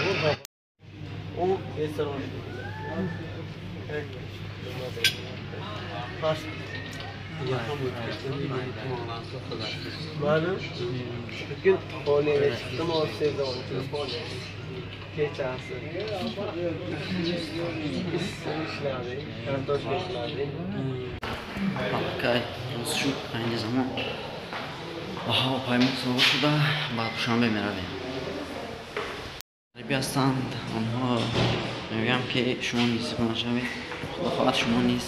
Bugun xonaga chiqdim, sezon kechasi ishladik, kartoshka ishladik. Аллакай рӯз шуд, айни замон ба ҳавопаймо савор шуда ба Душанбе меравем. Ғарибӣ ҳастанд онҳо, мегӯям ки шумо низ нашавед, худо хоҳад шумо низ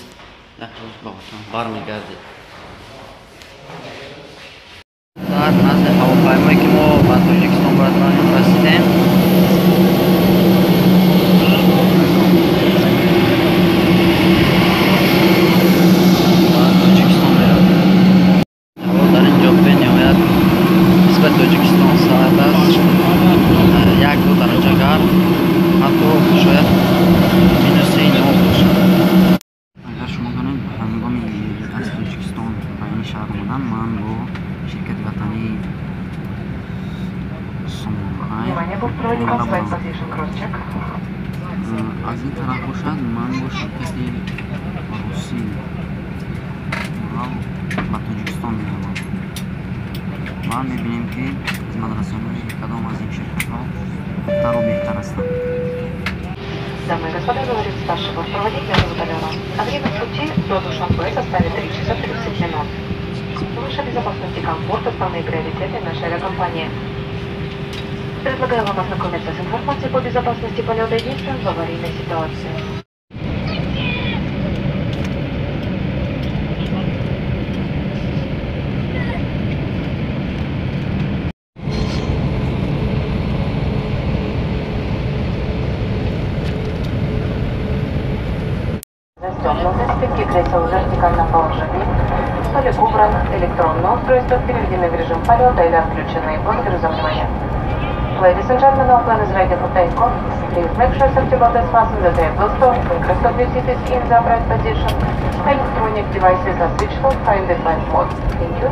як рӯз ба ватан бармегардед. Дар назди ҳавопаймое ки мо ба Тоҷикистон бояд равем расидем. Ба Тоҷикистон меравем. Ҳаво дар ин ҷо бениҳоят нисбат Тоҷикистон сард аст, 1-2 дараҷа гарм, ҳатто шояд -9 бошад. Агар шумо донед, ҳангоми аз Тоҷикистон ба ин шаҳр омадан ман бо ширкати ватании Сомонай аз ин тараф бошад, ман бо ширкати русӣ Урал ба Тоҷикистон меравам ва мебинем ки хизматрасониҳои кадом аз ин ширкатҳо хубтару беҳтар ҳастанд. Дамы и господа, говорит старший бортпроводник, меня зовут Алена. А время пути до Душанбе составит 3 часа 30 минут. Ваша безопасность и комфорт – основные приоритеты нашей авиакомпании. Предлагаю вам ознакомиться с информацией по безопасности полета и действиям в аварийной ситуации. Застегнуты, спинки кресел в вертикальном положении, столик убран, электронные устройства переведены в режим полета или отключены. Благодарю за внимание. Ladies and gentlemen, our plane is ready for takeoff. Please make sure safety belt is fastened, the table stowed, the rest of your seat is in the upright position. Electronic devices are switched off in the flight mode. Thank you.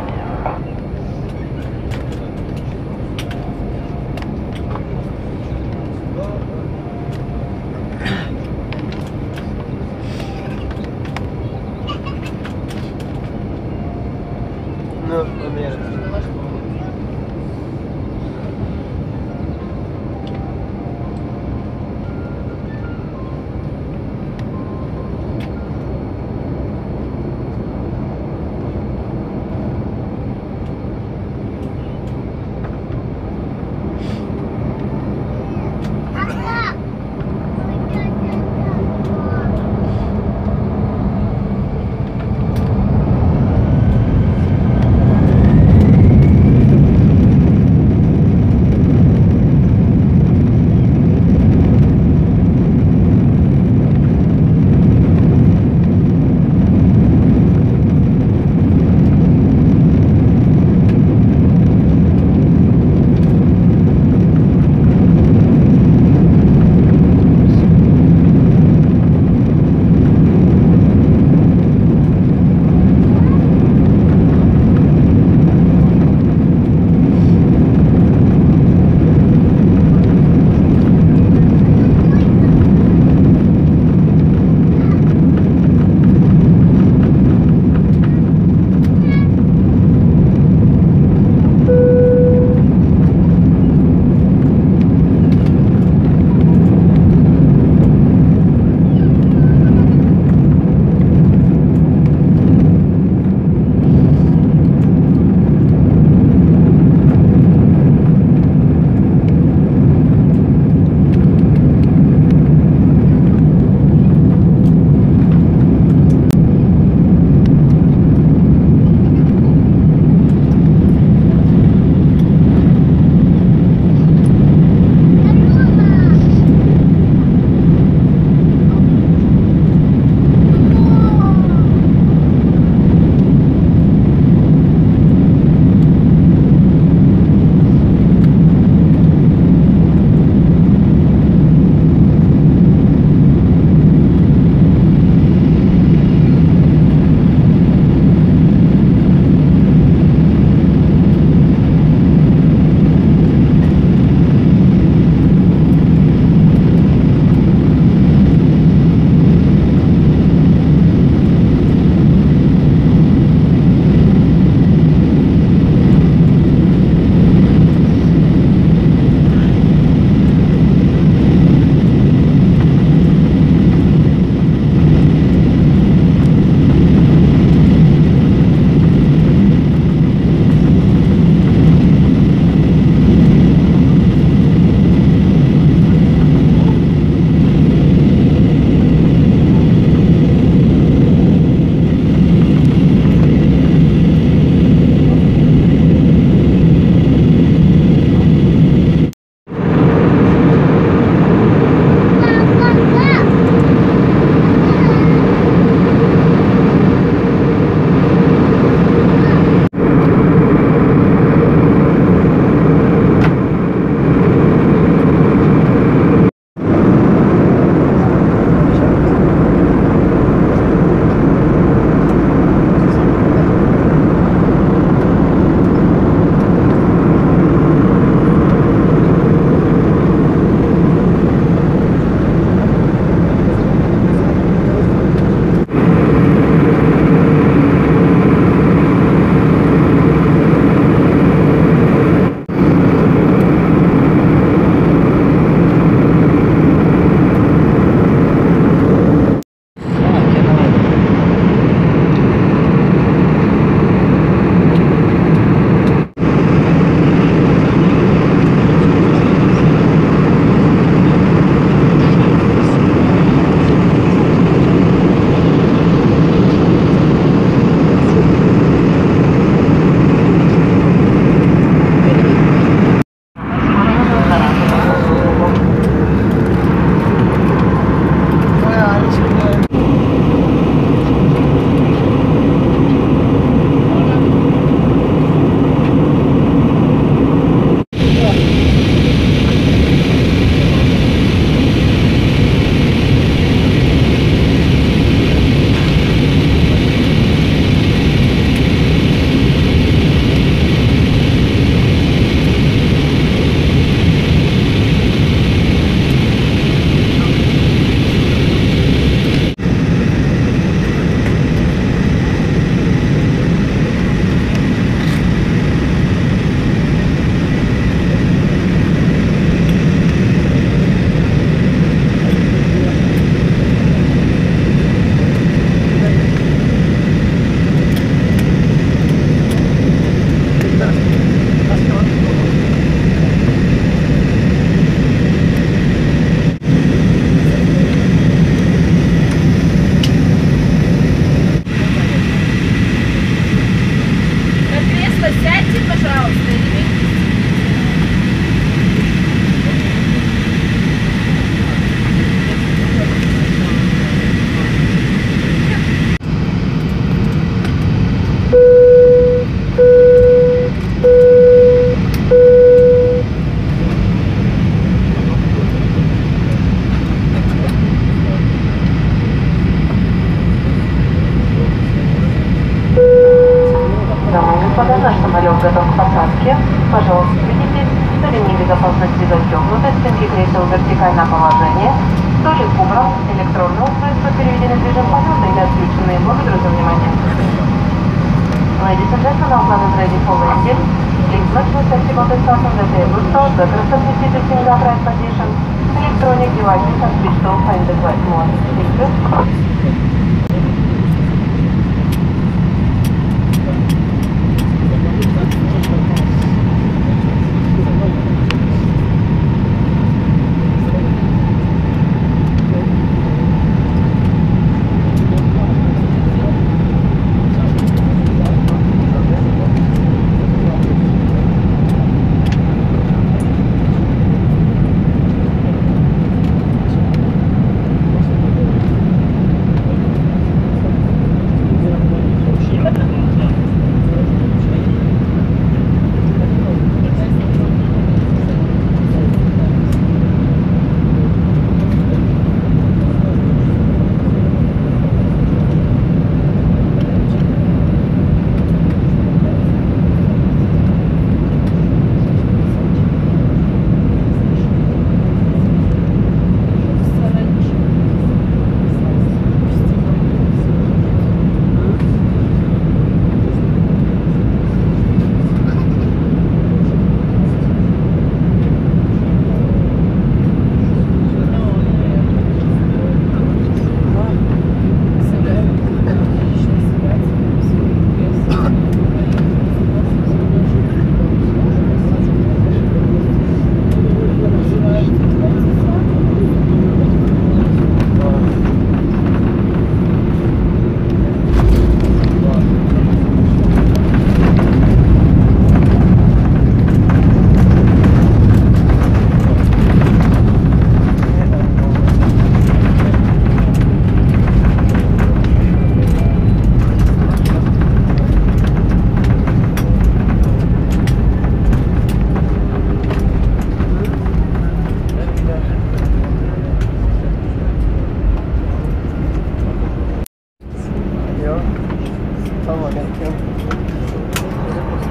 кресел в вертикальном положении, столик убран, электронные устройства переведены в режим полета или отключены. Благодарю за внимание. Ladies and gentlemen, our plane is ready for landing. Please note the safety belt is fastened at the table stop, better substitute in the upright position. Electronic devices are switched off and the flight mode. Thank you.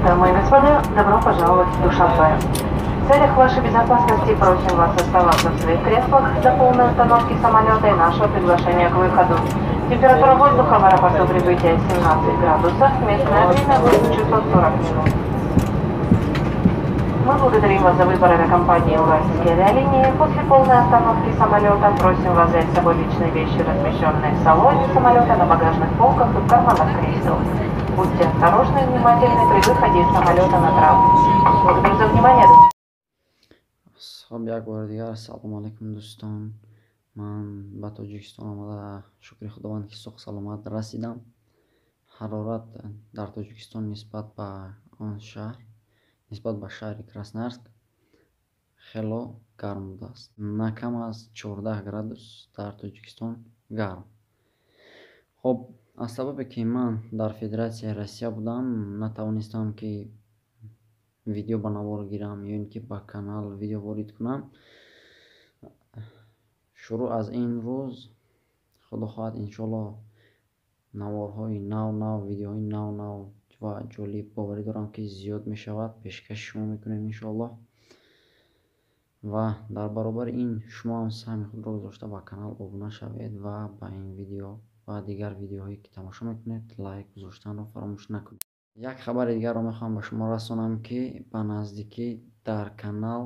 Дамы и господа, добро пожаловать в Душанбе. В целях вашей безопасности просим вас оставаться в своих креслах до полной остановки самолета и нашего приглашения к выходу. Температура воздуха в аэропорту прибытия 17 градусов, местное время 8 часов 40 минут. Мы благодарим вас за выбор авиакомпании «Уральские авиалинии». После полной остановки самолета просим вас взять с собой личные вещи, размещенные в салоне самолета, на багажных полках и в карманах кресел. Будьте осторожны и внимательны при выходе из самолета на трап. Благодарю за внимание. Хоб, як бори дигар салому алайкум, дӯстон. Ман ба Тоҷикистон омада, шукри Худованд, ки соғ саломат расидам. Ҳарорат дар Тоҷикистон нисбат ба он шаҳр, нисбат ба шаҳри Красноярск хело гарм будааст. На кам аз 14 градус дар Тоҷикистон гарм. Хоб, аз сабабе ки ман дар Федератсияи Россия будам, натавонистам, ки видео ба навор гирам ё ин ки ба канал видео ворид кунам. Шурӯъ аз ин рӯз, Худо хоҳад, иншоалло, наворҳои нав нав, видеоҳои нав нав ва ҷолиб, боварӣ дорам, ки зиёд мешавад, пешкаши шумо мекунем, иншоаллоҳ. Ва дар баробари ин шумо ҳам саҳми худро гузошта, ба канал обуна шавед ва ба ин видео ва дигар видеоҳое, ки тамошо мекунед, лайк гузоштанро фаромӯш накунед. Як хабари дигарро мехоҳам ба шумо расонам, ки ба наздикӣ дар канал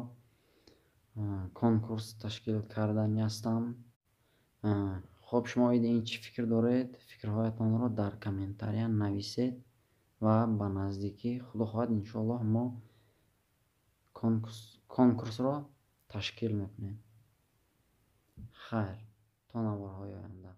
конкурс ташкил кардани ҳастам. Хоб, шумо оиди ин чӣ фикр доред? Фикрҳоятонро дар комментария нависед ва ба наздикӣ, Худо хоҳад, иншоаллоҳ, мо конкурсро ташкил мекунем. Хайр, то наворҳои оянда.